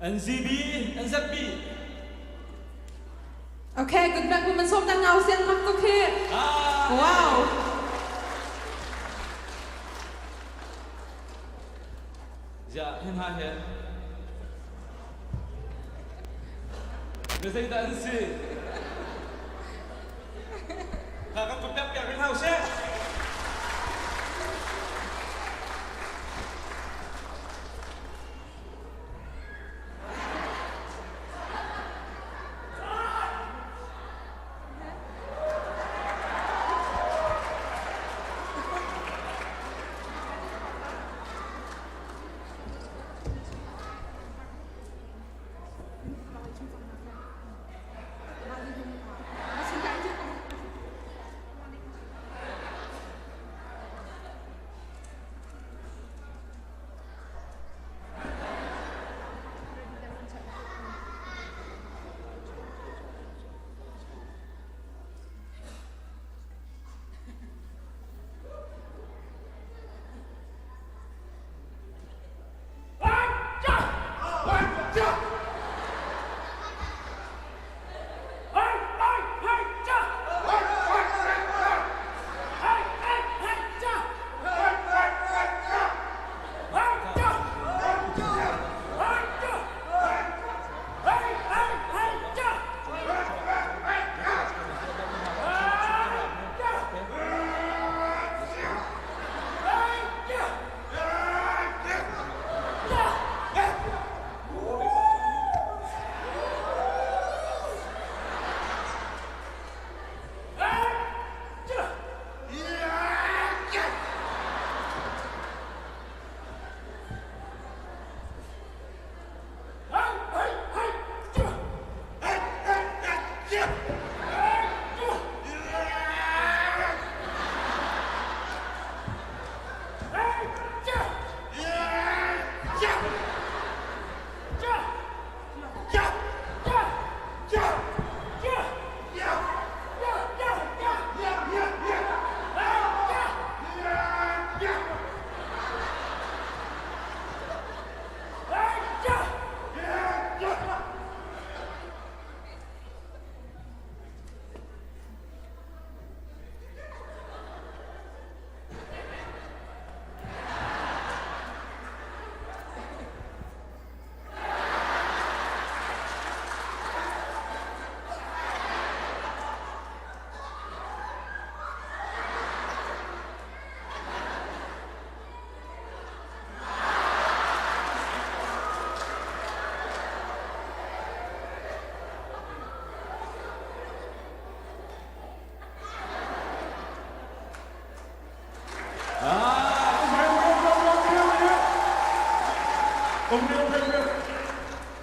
NZB, NZB. Okay, good back man som tan ngau sian mak tuk hi. Wow. Ja, hin ha he. Me zei dah an si? Kha kan ku piak piak ring hau seh.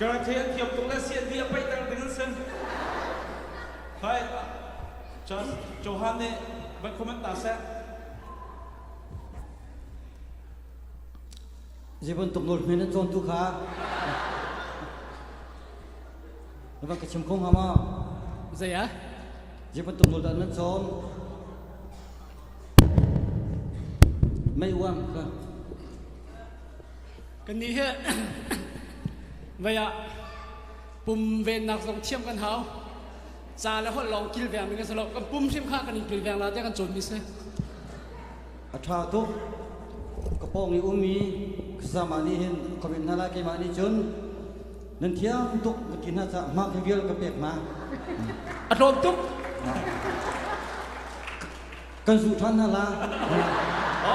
Karate an thiam tuk le CND a paih ter ding an si. Hai, Just Johan nih van comment ta seh. Zei bantuk nawl hme nan cawn tu kha? Na van ka chim kho hnga maw? Zei ah? Zei bantuk nawl dah nan cawn? Mei uang kha. Kan nih hi vei ah pum vennak zong thiam kan hau. Ca le holh lawng kilveng ding kan si lo. Kan pum hrim kha kan in kilveng la tiah kan cawnmi si. A ṭha tuk. Ka pawng i ummi sama nih hin comment hna lai keimah nih cun nan thiam tuk ka ti hna caah hmak hi vial ka pek hna. A tlawm tuk. Kan zuh ṭhan hna la.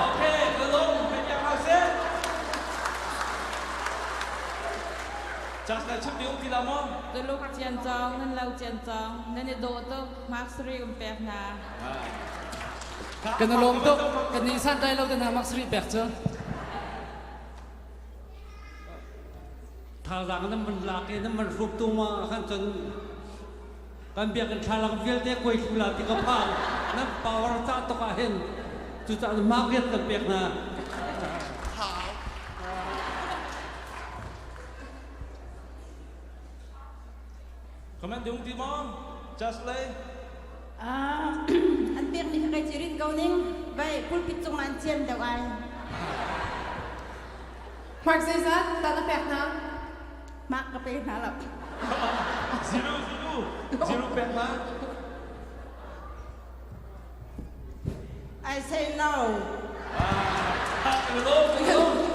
Okay, ka lawm. Hei hau seh. Just lai chim ding ti la maw? Tuluk cian cawng, nan lo cian cawng, nan i dawh tuk, mark sarih um pek hna. Kan i lawm tuk. Kan nih santlai lo te hna mak sarih pek cu. Thazaang nan van lak i nan van hrup tu ma khan cun kan biakinn thlalak vialte kuai thlu la ti ka phang nan power ca tuk ah hin cucaah mak riat kan pek hna. Comment ding ti maw? Just lay. An pekmi kha kai cirin ko ning vai pulpit cung an cian deuh ai. Mark zeizat dah na pek hna? Mak ka pe hna lo. Zero zero zero pek ma. I say no. Ah, ka lawm, ka lawm.